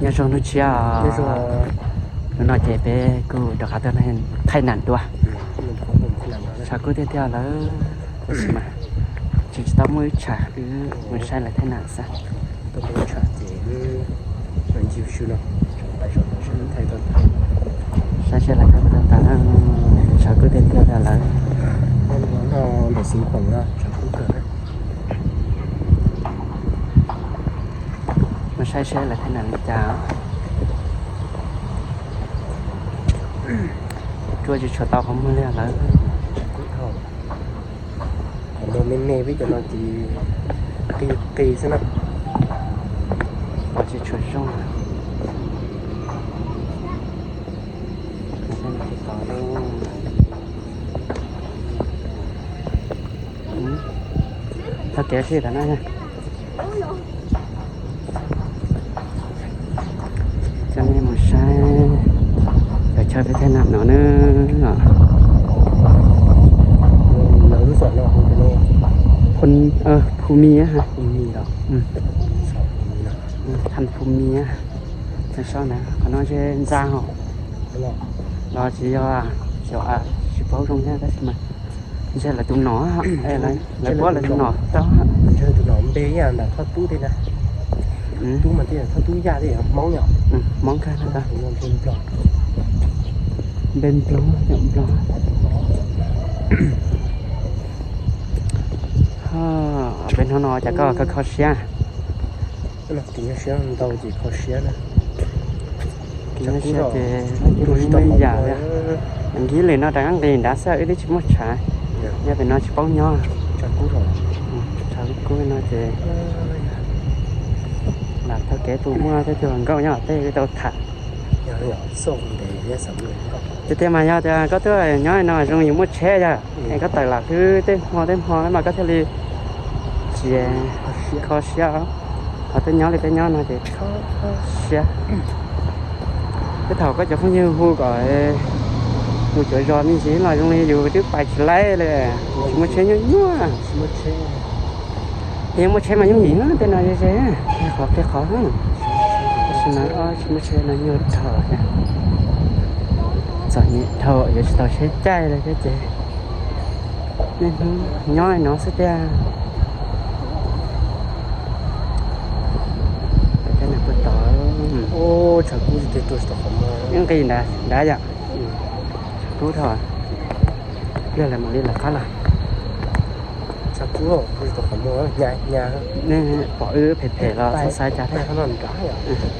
Nyob zoo hnub tshiab. Hnub no ces peb kuj rov qab tuaj thaij nam dua. Tshav kub tiag tiag lawm, tab sis mas tseem tsis tau muaj ib tshav, wb mus saib lawv thaij nam xwb. Saib seb lawv thaij puas tau tas na. Tshav kub tiag tiag lawm. Mus saib seb lawv thaij nam li cas. Ruaj tsis tshua tau qhov muag li lawm. Qhov muag me me peb cov no ces qis qis xwb na. Qhov tsis tshua zoo. Thaij kev sib tham no. Coj nej mus saib cov chaw peb thaij nam no na. Phu Mia, Phu Mia, Than Phu Mia. Saib na, qhov no ntshe ntxa hos, los tsis yog, xyov, tsis paub zoo thiab tab sis mas ntshe lawv tus nom, lawv puab lawv tus nom rau. Ntshe tus nom npe ib yam ntawm Thoj Tub tej na. Tub mas tej Thoj Tub Yaj tej Hmoob yom. Hmoob kawg na. Npe Nplog, npe Nplog. Peb hnub no cas koj kho kho siab? Ntau ces kho siab na. Kho siab ces ib yam li nkib lwm no rov qab nqis nrad xwb, wb twb tsis muaj tshav. Nyob pem no tsis paub nyob. Tshav kub no ces lam taug kev tus muaj tej tug hluas nkauj nyob tej wb tau tham. Tiag tiag mas yog tias koj tuaj nyob no zoo yus muaj tsheb yog es koj tawm lam hlwb tej hmo tej hmo mas koj thiaj li tsis kho siab. Qhov twb nyob li peb nyob no ces kho siab. Tej thaum koj cov phooj ywg hu kom mus cuav zos me ntsis los zoo li yus twb pais tsis laib li, tsis muaj tsheb nyuaj nyuaj. Yog muaj tsheb mas yooj yim tej no ze ze, qhov qhia qhov. Tab sis mas tsis muaj tsheb no nyuaj dhau thiab. Txom nyem dhau yuav tsis tau tsheb caij li thiab ces niaj hnub nyob no xwb tiag. Tshav kub tiag tiag, yeej nqis nrad yom. Tshav kub dhau. Pliag lawm mam li lawv qab los. Tshav kub, nej pom wb phem phem los txhob xav cas thiab.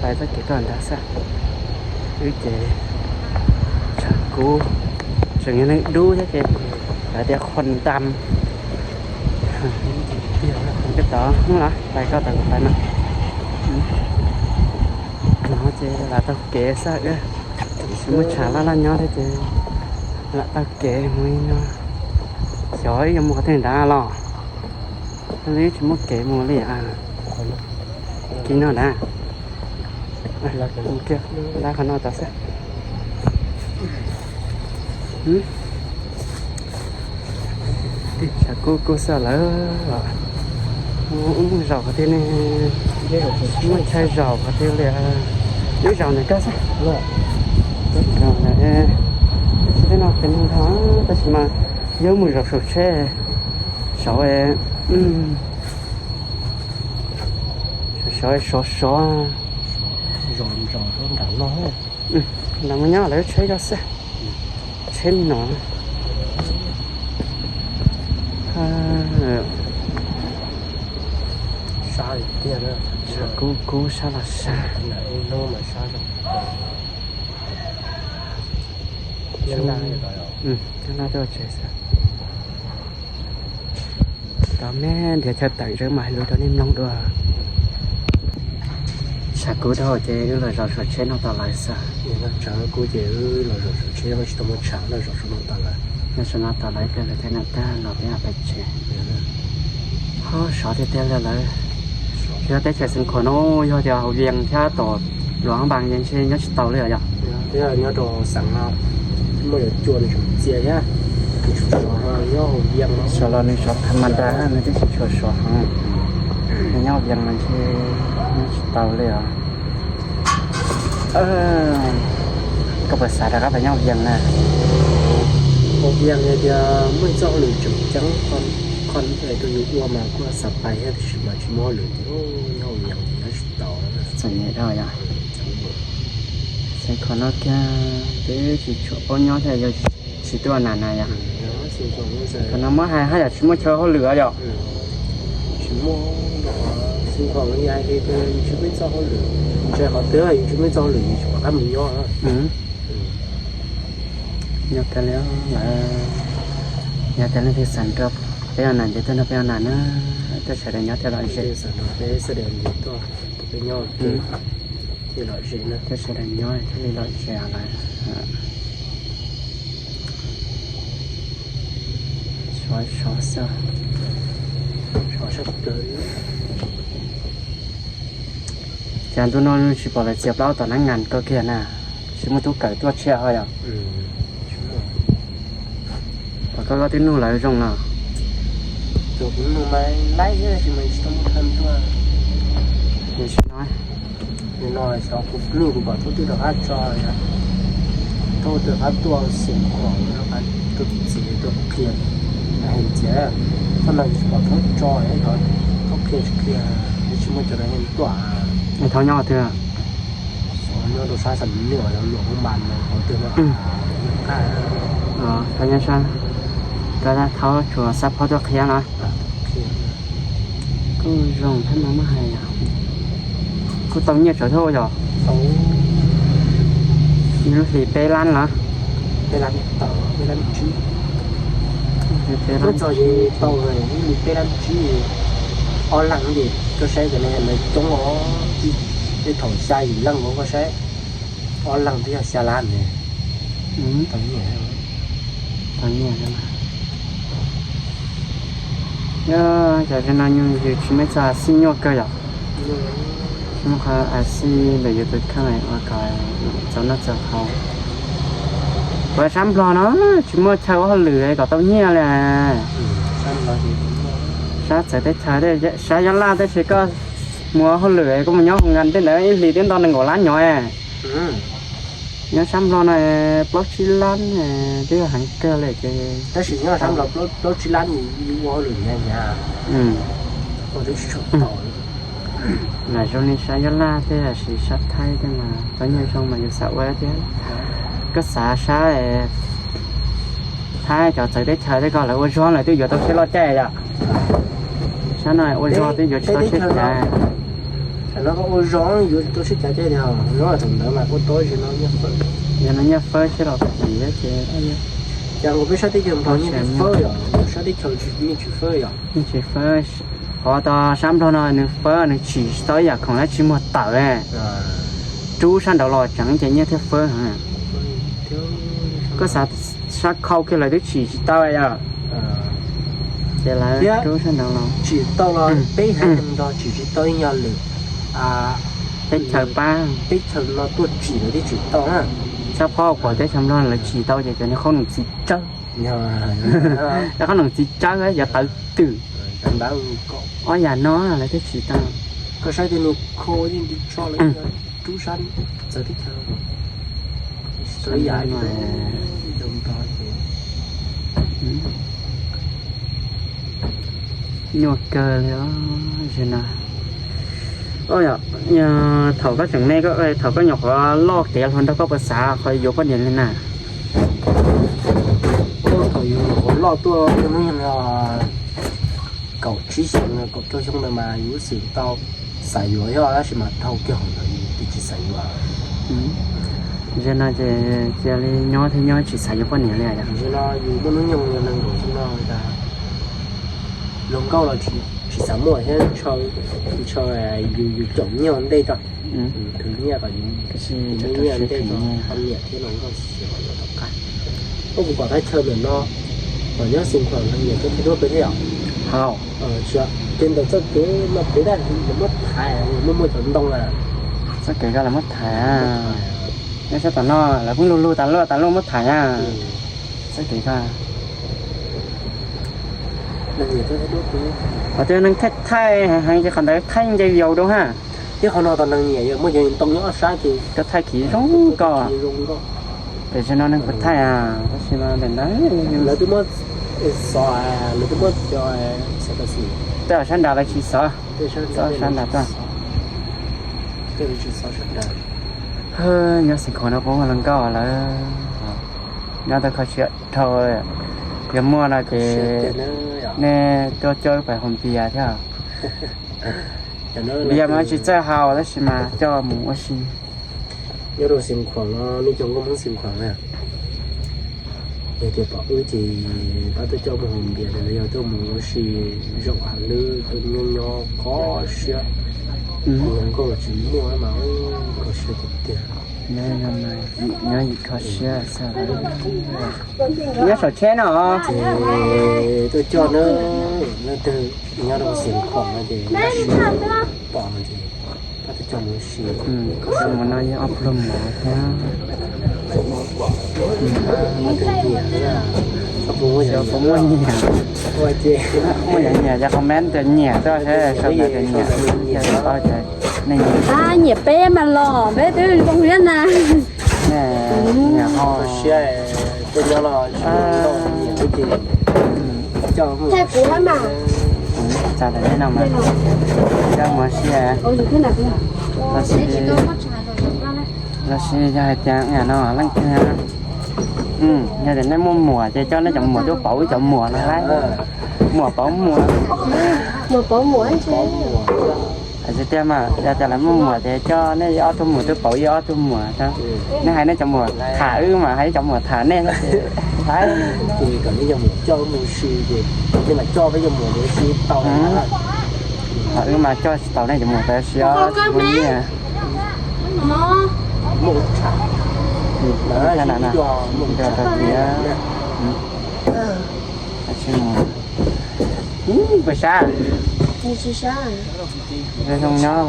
Pais txoj kev koj nrad xwb. Wb ces tshav kub, tseem yog neeg dub thiab ces lawv tias qhuas ntam. Koj tod hnub los pais koj tod kuv pais no. No ces lam taug kev xwb, tsis muaj tshav laj laj nyob thiab ces lam taug kev mus li no. Xyov yuav mus qhov twg nrad los, li tsis muaj kev mus li. Kiv no nrad. Lab qhov no tod xwb. Tshav kub kub xwb lawm. Wb mus zaum qhov twg ne? Muaj chaw zaum qhov twg li? Wb zaum ntawm koj xwb. Zaum ntawm, tsis peb no pem no ntag tab sis mas yog mus zaum saum tsheb, saum, saum sov sov. Lawv mus nyob lawv tsheb zoj xwb, tsheb me no. Sab tiag, kub kub sab los sab. Coj laj tuaj tsev xwb. Tau me nrhiav chaw tawm tsev mas hais lus rau nej mloog dua. Tshav kub dhau ces wb los zaum saum tsheb no tas lawm xwb. Tshav kub ces wb los zaum saum tsheb, tsis tau muaj tshav, los zaum saum no tas lawm. Yog saum no tas lawm ib pliag lawv thaij nam tag los peb mam pais tsev. Ho sov tiag tiag li lawm. Yog teb chaws Xeev Khuam no yog tias hauv Vias thiab tom Luam Pha Npas ces ntshe nyob tsis tau li os yom. Thiab nyob rau xeev no muaj yuav cua nws tseem txia thiab. Nws tsis sov heev nyob hauv Vias no. Sov los nws sov tha ma da, nws twb tsis tshua sov heev. Nyob hauv Vias no ntshe nyob tsis tau li os. Koj puas xav rov qab pais nyob Vias na? Ua Vias tias muaj ib txoj hauj lwm tseem ceeb, qhov tus yus ua mas kuj xav pais thiab tiam sis mas tsis muaj hauj lwm ces nyob Vias tsis tau. Txom nyem dhau yom. Xeev Khuam no kiag twb tsis tshua paub nyob thiab, yog tsis tuaj na na yom. Qhov no muab hais haj yam tsis muaj chaw hauj lwm yom. Tsis muaj, Xeev Khuam no yog hais tias yus tsis muaj ib txoj hauj lwm, ntshe qhov twg yus tsis muaj ib txoj hauj lwm yus tsis pom qab mus nyob. Nyob kiag li lawm, yog tias leej twg xav nrog peb ua nam ces tuaj nrog peb ua nam na, tuaj sawv daws nyob thiaj lom zem. Peb sawv daws nyob, tuaj sawv daws nyob thiaj li lom zem lawm. Sov sov xwb. Sov sab plaws. Cas ntu no tsis pom lawv txiav plaub tom nab ngas kawg kiag na, tsis muaj tub kawm tuaj tshiab ho yom. Pom koj koj twb nug lawv zoo no. Tsis no, kuv nug kuv pom thaub twb rov qab tso, thaub twb rov qab tuaj Xeev Khuam, rov qab tuaj txiv tuaj qhia, hais tias qhov no tsis pom thaub tso, thaub qhia tsis qhia, tsis muaj cov no tuaj. Es thaub nyob twg? Nyob rau sab Xam Nuj, luam hoob mas no, thaub twg no. Thaub nyob sab, thaub tsuas xa phob tuaj qhia no. Kuj zoo thiab no mas hais, kuj tau nyiaj tsawv thiab yom. Lub hlis peb lab los? Peb lab tawm, peb lab tsib. Peb lab txog ces tau lub hlis peb lab tsib, ob leeg ces koj saib cov no lawv coob os, tej thaum xya yim leej os koj saib, ob leeg twb yog xya lab ne. Tau nyiaj, tau nyiaj. Yog cov no yus tsis muaj ib txoj a xij nyuaj kawg yom. Tsis muaj qhov a xij ntawm yus tus kheej ua kom txaus noj txaus haus. Ua sab Nplog no tsis muaj chaw ua hauj lwm kom tau nyiaj li. Sab txawv teb chaws, sab Yab Laj tab sis koj mus ua hauj lwm koj mus nyob hoo nkas tej ntawd ib hlis twb nto nees nkaum lab nyob. Nyob sab Nplog no plaub tsib lab twb yog heev kawg li ces. Tab sis nyob sab Nplog plaub tsib lab ua hauj lwm nyav nyav. Lam zoo li sab Yab Laj thiab sis sab Thaib thiab mas tau nyiaj zoo mas yus xav ua thiab. Koj xav sab Thaib cov txawv teb chaws thiab koj lawv ua zog lawv twb yuav tau siab loj caij yom. Sab no ua zog twb yuav tsis tau siab cav. Ua zog yuav tau siab cav caij tiag, thaum ntawd mas kuj tau. Yog no nyiaj fawb siab los phim ces. Cas nkaus peb sab teb chaws Nplog nyiaj tsis fawb yom, sab teb chaws yeej tsis fawb yom. Yeej tsis fawb. Qhov tau sab Nplog no nws fawb nws tsim tsis tau ib yam khoom dab tsi muag tawm. Rub sab nraud los tseem ces nyiaj thiaj fawb heev. Koj xav sab khau kiag lawv twb tsim tsis tau yom. Ces lawv rub sab nraud los. Tsim tau los peb haiv neeg Nplog tsim tsis tau ib yam lwm teb chaws pab, teb chaws no tuaj tsim lawv twb tsim tau na. Sab phob pom teb chaws Nplog lawv tsim tau ces cov niag qhob noom txiv tsawb, cov qhob noom txiv tsawb yuav tawv twm. Ob yam no lawv twb tsim tau. Koj saib tej nus kho yeej tsis tso lawv rub sab txawv teb chaws. Nyuaj kawg li os. Thaum koj tseem me, thaum koj nyuam qhuav loj kev hluas nraug koj puas xav qhov yuav poj niam li na? Thaum yus nyuam qhuav loj tuaj hnub nyoog kaum tsib xyoo kaum rau xyoo ntawd mas yus xav tau, xav yuav thiab tab sis mas dhau kiag hauv ntawd yus twb tsis xav yuav. Zaum no ces cia li nyob thiab nyob tsis xav yuav poj niam li os. Zaum no yus muaj hnub nyoog nees nkaum xyoo no, hluas nkauj los tsis xav muaj thiab, ntshaw yus, yus tsom nyiaj ua ntej tso, khwv nyiaj kom yus muaj nyiaj ua ntej tso, poj niam thiab hluas nkauj xyov yuav tom qab. Koj kuv pom thaj chaw ntawm no, pom nyob Xeev Khuam no niam tuaj thaij duab peb thiab yom? Ces ntawm txoj kev no pem dab lawv muab thaiv, muaj muaj cov ntoo na. Txoj kev ko lawv muab thaiv. Nyob sab tom no lawv pheej lug lug tas luaj tas luaj muab thaiv na. Txoj kev ko. Qhov twg neeg thaij thaij heev ces qhov ntawd thaij nce view dua ha. Tib qhov no tau neeg nyiam yog muaj cov ntoo nyob ob sab ces koj thaij khiv zoo nkauj. Tam sim no neeg puas thaij a? Tab sis mas ntawm ntawd lawv twb muab xov, lawv twb muab cov, tej sab nrad lawv tsis xov, xov sab nrad tuaj. Nyob Xeev Khuam no puas muaj hluas nkauj lawm? Nyob tau kho siab dhau. Yog muaj no ces nej tuaj coj wb pais haus npias thiab. Npias mas tsis txawj haus tab sis mas coj mus ua si. Nyob rau Xeev Khuam no nej cov nkauj Hmoob Xeev Khuam na, yog tias pom wb ces pab tuaj coj mus haus npias los yog tuaj mus ua si zaum hav lwb tuaj nyob nyob kho siab. Hluas nkauj tsis muaj mas kho siab tiag tiag. Nyob yim kho siab xwb. Nyob saum tsheb no. Ces tuaj coj na, leej twg nyob rau Xeev Khuam no ces pom no ces pab tuaj coj mus ua si. Cov mus no yeej ob pluag mov thiab. Xyov puas muaj nyiam. Muaj nyiam nyiam ces comment tias nyiam tuaj seb, sau ntawv tias nyiam, ces paub tias nej nyiam. Nyiam peb mas los peb twb zoo thiab na. Nyiam ho siab, tuaj nyob los nyiam wb ces coj mus. Txog tam nej no mas coj mus ua si. Los sis, los sis yog hais tias no leej twg, yog tias nej muaj muam ces coj nej cov muam tuaj pauv wb cov muam no lauj. Muam pauv muam. Muam pauv muam. Hais tiag tiag mas yog tias lawv muaj muam ces coj nej ib ob tug muam tuaj pauv ib ob tug muam. Nej hais nej cov muam tham wb mas hais cov muam tham nej. Ces kom nej cov muam coj wb mus ua si ces nej mam coj peb cov muam mus ua si tau. Tham wb mas coj tsis tau nej cov muam pais ua si os, tsis muaj nyiaj. Muaj tsham. Tsis muaj. Puas sab? Zoo nyob.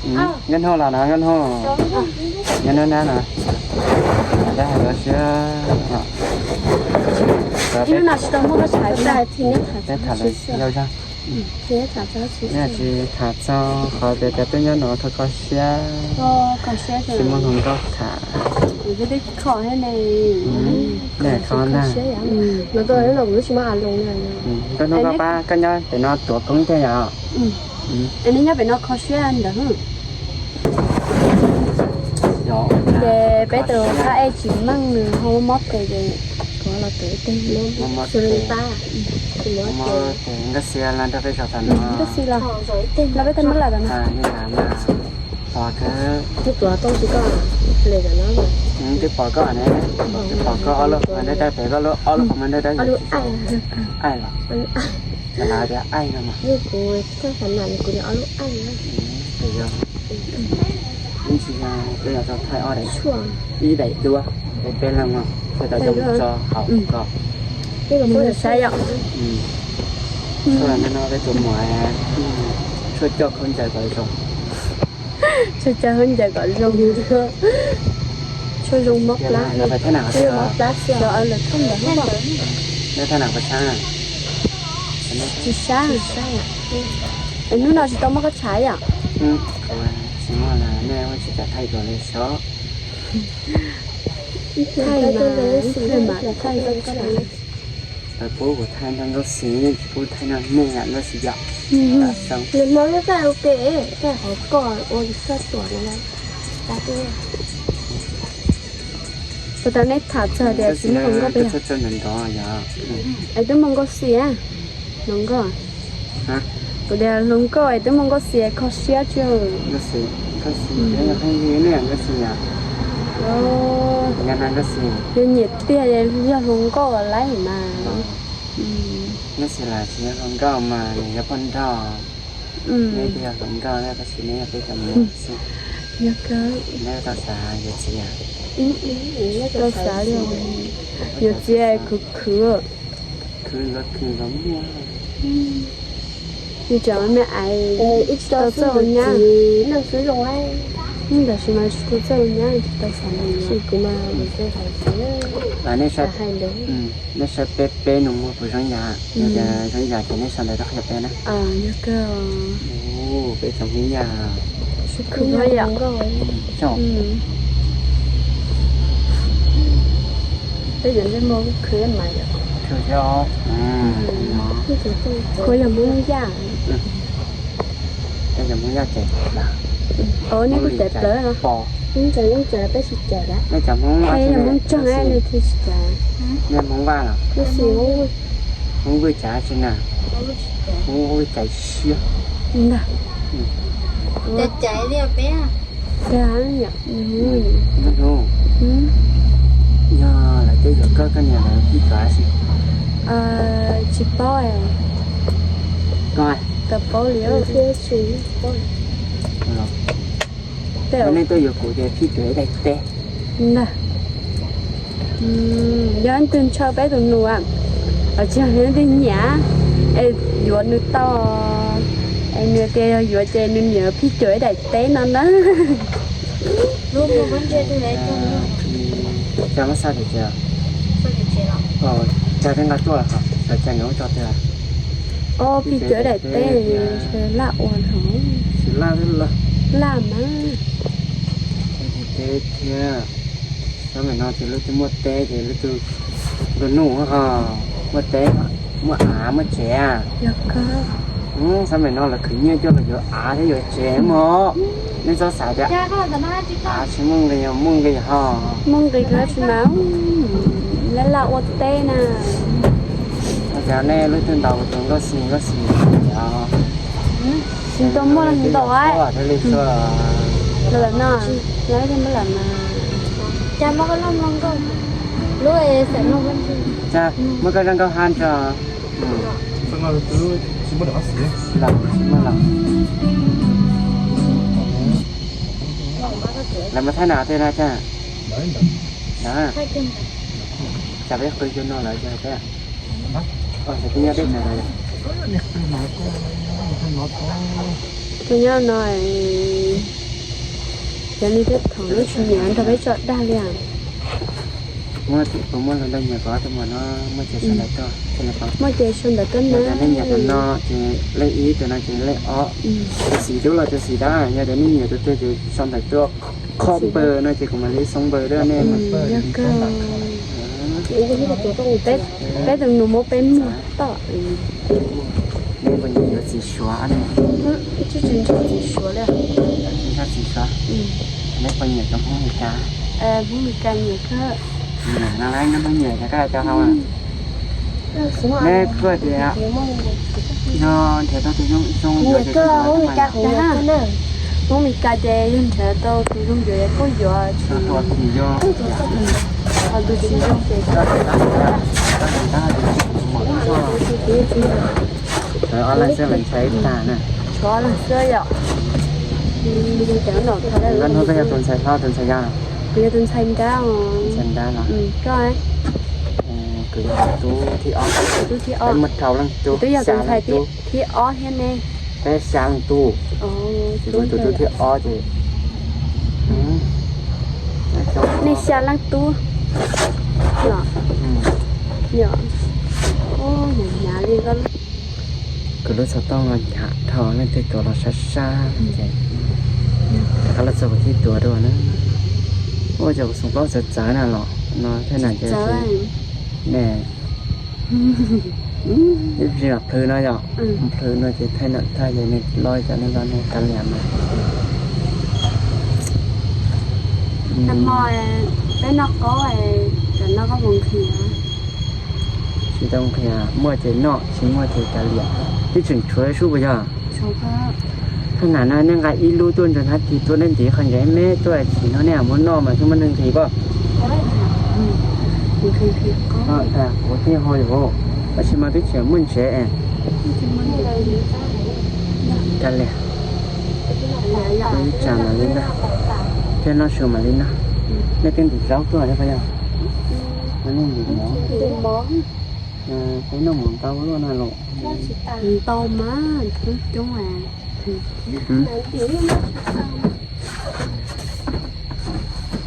Nkauj Hnub los no, Nkauj Hnub. Nkauj Hnub nab no. Dab hais lus siab. Peb tham lus yau zog. Tsis tham txog qhov tias cov tub nyob no kho kho siab, tsis muaj hluas nkauj tham. Nej kho ntag. Nkauj Hnub, koj pab koj nyob pem no tuav koob thiab yom. Es nej nyob pem no kho siab ntawd. Ces peb tus qab ej tsis meej nws ho mob tes ces tuav los tuav ib teg. Mob tes. Nkauj Xis los nrog peb zaum tam no. Nkauj Xis los, los peb tau muab lawm tam no. Pom kawg. Twb pom koj ne, twb pom koj ob lub qhov muag dawb dawb pem, koj lub ob lub qhov muag dawb dawb. Aij los, aij no mas. Ib tsis yog peb yuav tau thaij ob daim, ib daim duab, peb leeg no thiaj tau zoo tso hauv ko. Saib yom. Tshuaj no peb tus muam, tshuaj coj khaub ncaws kom zoo. Tshuaj coj khaub ncaws kom zoo. Tshuaj zoo mob plab. Mob plab xwb. Neb thaij nam qhov tshab. Tsis sab. Es hnub no tsis tau muab koj tshav yom? Tsis muaj, nej ua tsis kam thaij dua li xyov. Thaij mas, thaij mas thaij koj tshav. Lawv pub kuv thaij nrog Nkauj Xis, tsis pub thaij nrog nej Nkauj Xis yom. Nws hlob lub thaij ua ke, thaij qhov koj ua koj tuam no. Puas tau nej tham txog tias tsis muaj hluas nkauj peb yog? Es twb muaj Nkauj Xis hluas nkauj. Kuv tias hluas nkauj es twb muaj Nkauj Xis kho siab tsis. Yog nyiam tiag yog hluas nkauj laij mas. Nkauj Xis los tsis yog hluas nkauj mas nws yog poj nrauj. Neb twb yog hluas nkauj na, tab sis neb yog peb cov muam xwb. Neb tau xav yuav txiv? Tau xav li, yuav txiv khwv khwv. Khwv los khwv los muaj. Nws tseem me me aiv, ib tsis tau txawj ua nyab. Neeg xwb zoo lawm. Tab sis mas tsis tau txawj ua nyab tsis tau xav mus. Tab sis kuv mas mus txawj xav xav. Nej saib, nej saib peb, peb nus muag puas zoo yam, yog tias zoo yam ces nej sau ntawv rau qhia peb na. Peb cov Hmoob Yaj. Peb cov Hmoob Yaj. Peb cov Hmoob Yaj ces, nej cov Hmoob, nej cov Hmoob Vaj los? Hmoob Vaj los? Hmoob Vwj Cav tsis na? Hmoob Vwj Cav siab. Yog lawv twb yuav koj, koj niam lawv phij cuav si? Tsis paub. Koj tsis paub li. Nej tuaj yuav kuv ces phij cuav ib daim teb. Ntag. Yog leej twg ntshaw peb tus nus, tsis yog leej twg nyiam, es yuav nws tau, es nws tias yog yuav ces nws niam phij cuav ib daim teb no na. Cas muab xa tim tsev? Cas tej nqa tuaj los, cas nkawd muab tso tiag? Phij cuav ib daim teb, laj ua no. Laj mas. Teb thiab. Xab maim no ces leej twg muaj teb ces leej twg nplua nuj ho muaj teb, muaj av muaj tsev. Xab maim no lawv khwv nyiaj coj los yuav av thiab yuav tsev mog. Nej txhob xav tias av tsis muaj nqis, muaj nqis ho. Muaj nqis kawg tsis mas, laj laj ua teb na. Cas nej leej twg ntaus tus nkauj xis nkauj xis os? Tsis tau muaj leej ntaus. Lawm no, lawm no. Cas muab koj zaj nkauj ha tso. Lawv mas thaij nas tej na cas. Cas peb qw cov no lawv cas thiab. Tus nyob no, cov li peb thaum lub tsis nyiam nrog peb tso dag li. Puas muaj tus ntawd nyiam koj tus muam no? Muaj ces sau ntawv tuaj. Muaj ces sau ntawv tuaj na. Nej nyiam tus no ces lej ib, tus no ces lej ob. Tus xis dub los tus xis dab, yog tias nej nyiam tus twg ces sau ntawv tuaj. Qhov npaws no ces kuv mam li xoo npaws rau nej. Peb tus nus muab peb muag tom. Nej puas nyiam yuav txiv Suav? Tsis ntshaw txiv Suav li. Tsis ntshaw txiv Suav. Nej puas nyiam cov Hmoob Meskas? Hmoob Meskas nyiam kawg. Nyiam no lawm, nyiam cov koj cov hau. Nej kuj tias yog nrhiav tau tus zoo zoo yuav ces Hmoob Meskas ces yog nrhiav tau tus zoo yuav kuj yuav. Tus tsis zoo ces ob leeg xwb lawv ntshai tag na. Tshuav ob leeg xwb yom. Nkauj Hnub, koj yog tus ntxhais hlob tus ntxhais yau? Kuv yog tus ntxhais nrab. Ntxhais nrab los? Koj? Kuv yog tus tub thib ob. Tus tub thib ob. Muaj rau leej tub, twb yog tus ntxhais thib ob thiab ne. Peb xya leej tub. Kuv tus tub thib ob ces nej xya leej tub los? Yog, hnyav li. Kuv lub xov tooj los ncham dhau, leej twg tuav los sab sab ces rov qab los txog kuv thiaj tuav dua na. Ua cas kuv xoom plaub txawv txawv na los no thiab na ces ne. Ib pliag plhws no yom, plhws no ces thaij nam thaij ces nws loj li cas nws los nws kav liam mas. Peb noj qaub, tam no koj puas nqhis? Tsis tau nqhis, muaj ces noj, tsis muaj ces kav liam. Twb tseem tshuav sub puas yog? Thaj nam no nej nqa ib lub tuaj ntsaws hnab tis tuaj, nej ntim qhov ntsev me tuaj, tsis no nej muab noj mas twb muaj neeg nqhis pob. Kuv thiaj ho yuav, tab sis mas twb tseem muaj ntsev. Kav liam, ib tsam mam li noj, thiab noj su mam li noj. Nej twb ntim zaub tuaj thiab puas yog? Nej ntim mov, peb noj mov ntau luaj na los. Ntau mas coob coob.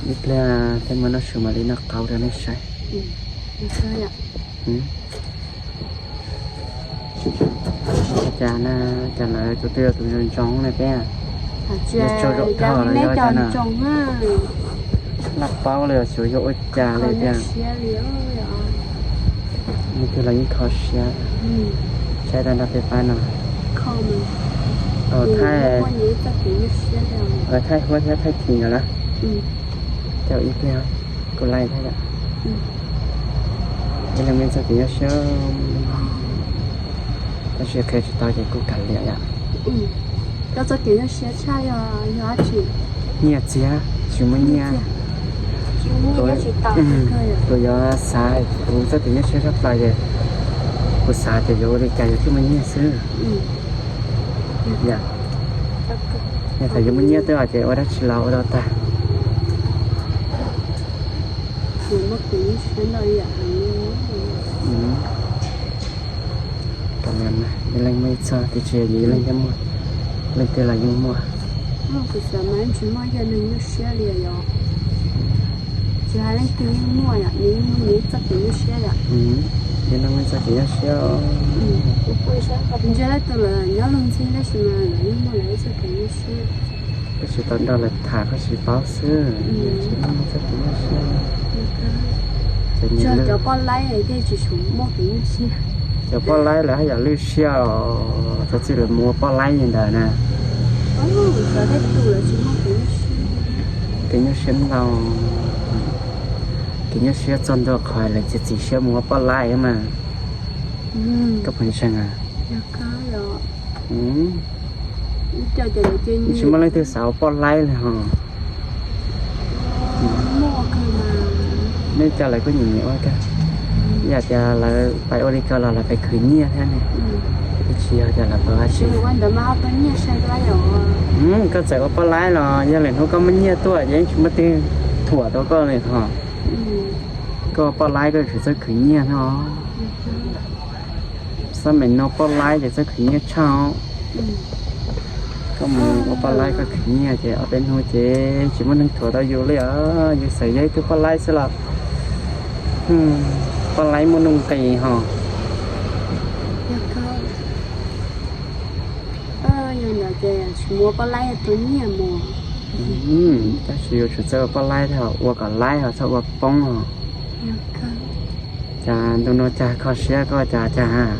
Ib pliag thiab muab noj su mam li noj qauv rau nej saib. Cas na, cas lawv tus twg yog tus ntsoov ntsoov na peb? Yog tsaug zog dhau los yog cas na? Laj paub li xyov yog ua cas li tiag. Leej twg los yeej kho siab. Saib tau nrog peb pab no. Thaij, thaij huab thiab thaij chim no na. Coj ib pliag kuj laij thiab yom. Ib leeg muaj txoj kev nyuaj siab, tab sis qhia tsis tau ces kuj kav liam yom. Koj txoj kev nyuaj siab tshaj yog, yog dab tsi? Nyiaj txiag, tsis muaj nyiaj. Kuv yuav xav kuv txoj kev nyuaj siab tshaj plaws ces kuv xav tias yuav ua li cas yuav thiaj muaj nyiaj xwb. Yog thaum yuav muaj nyiaj twb os ces ua dab tsi los ua tau tag. Ib leeg muaj ib txoj, tab sis yus ib leeg thiaj muaj, leej twg los yeej muaj. Tsis hais leej twg yeej muaj yom, nws yeej muaj nws ib txoj kev nyuaj siab yom. Ib leeg muaj ib txoj kev nyuaj siab. Ntsia leej twg los nyob luag ntxhi tab sis mas lawv yeej muaj lawv ib txoj kev nyuaj siab. Koj tsis tau nrog lawv tham koj tsis paub xwb. Tsis muaj ib txoj kev nyuaj siab. Cov poj laib thiaj tsis tshua muaj kev nyuaj siab. Cov poj laib lawv haj yam lwj siab os, cov txij lawv mus ua poj laib li ntawd na. Kev nyuaj siab ntau, kev nyuaj siab txog ntua qhov lawv txiav txim siab mus ua poj laib mas. Koj puas ntseeg? Tsis muaj leej twg xav ua poj laib li hos. Nej cov lawv kuj nyiam nyiam ua kawg, yam tias lawv pais ua li ko los lawv pais khwv nyiaj thiab ne. Tsis yog tias lawv pais ua si. Koj txawm ua poj laib los yog lwm hnub koj muaj nyiaj tuaj ces yeej tsis muaj twg thuam tau koj li hos. Koj ua poj laib koj yuav tsum txawj khwv nyiaj thiab os. Xab meem no poj laib ces txawj khwv nyiaj tshaj os. Koj mus ua poj laib koj khwv nyiaj ces ob peb hnub ces tsis muaj neeg thuam tau yus li os. Yus txawm yog ib tug poj laib xwb los poj laib muaj nuj nqis hos. Tab sis yuav tsum txawj ua poj laib thiab, ua kom laib os, txhob ua poob os. Cas ntu no cas kho siab koj cas cas?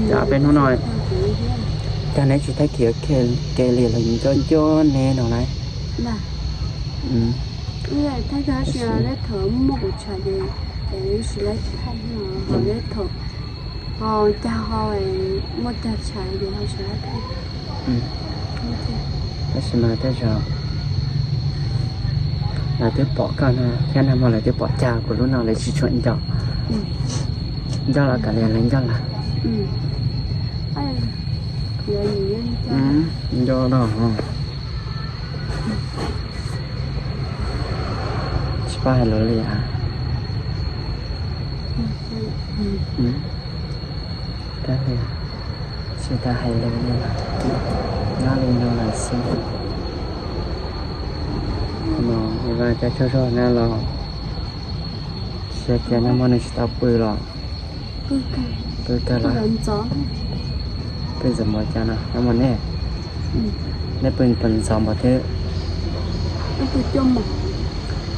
Cas peb hnub no cas neb tsis thaij khiav ke li los nco nco neb no lauj? Tab sis mas tej zaum lawv twb pom koj no thiab, nag hmo lawv twb pom cas kuv lub no lawv tsis tshua nco. Nco los kav liam lawv nco lawm. Nco no. Tsis paub hais lus li as. Kab li, tsis tau hais lus li, nyob li no lawm xwb. Mus ua cov tsaug zog na los, tsis hais tias nag hmo nws tsis tau pw los, pw kawg los, pw ntxov npaum cas no nag hmo nej, nej pw puas ntxov npaum twg?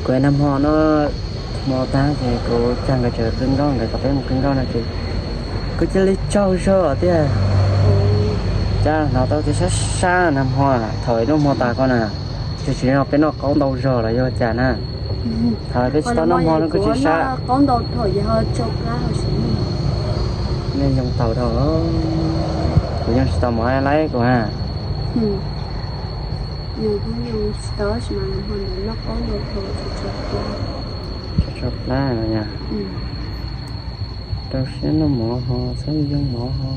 Kuv nag hmo no hmo tag ces kuv coj nkawd tseem qw nkauj, nkawd kom peb mus qw nkauj no ces kuv cia li tsaug zog tiag. Cas hnov tau tias sab sab nag hmo, thaum ib hnub hmo tas ko na, tsis tsis yog peb noj qaub ntau zog los yog cas na. Thaum peb tsis tau noj hmo no kuj tsis sab. Nej yoo tau dhau, kuv yoo tsis tau mov laib kuv a. Tso plab yog rau siab noj mov ho txhob yoo mov ho.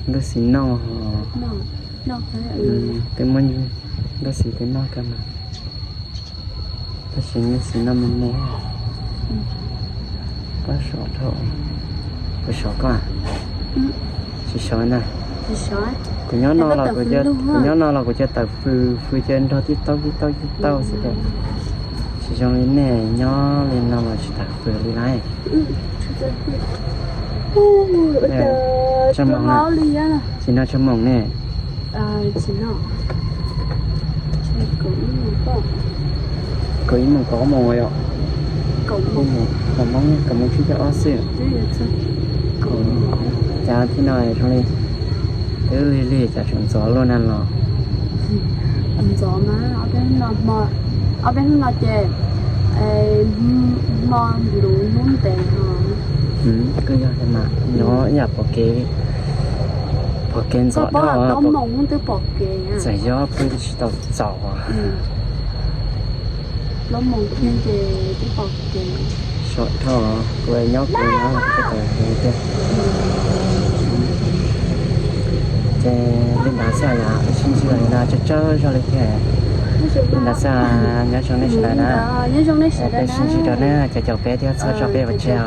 Ntuj xis noj ho. Twb muaj ntuj xis twb noj kawg mas, tab sis ntuj xis noj me me, pab sov dhau. Kuv sov koj. Tsis sov ntag. Kuv nyob no los kuv, kuv nyob no los kuv cia tawm fws, fws cia nrog tib taug tib taug tib taug xwb. Tsis zoo li nej nyob li no los tsis tawm fws li lauj. Tsawg moos na? Tsis no tsawg moos ne? Kaum ib moos kaum ob moos yom. Kaum moos, kaum moos tsib caug ob xwb. Cas tib no zoo li twb lig lig cas tseem ntxov luaj na los. Ntxov mas ob peb hnub no ces hmo luv hnub ntev no. Kuj yog mas nyob ib yam pom kev, pom kev ntxov dhau. Txawm yog pw tsis tau txaus. Sov dhau, kuv nyob kuv nyob tiag. Ces li ntawd xwb yom, sib ntsib li no tsawg tsawg zog li thiab. Li ntawd xwb, nyob zoo nej sawv daws na. Peb sib ntsib dua na, cov caum peb thiab txhob tso peb pov tseg os.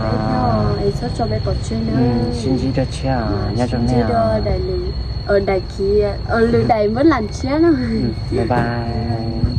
Sib ntsib dua tshiab os, nyob zoo nej os. Daim khiv, lwm daim muab lam tshiab no. Bye bye.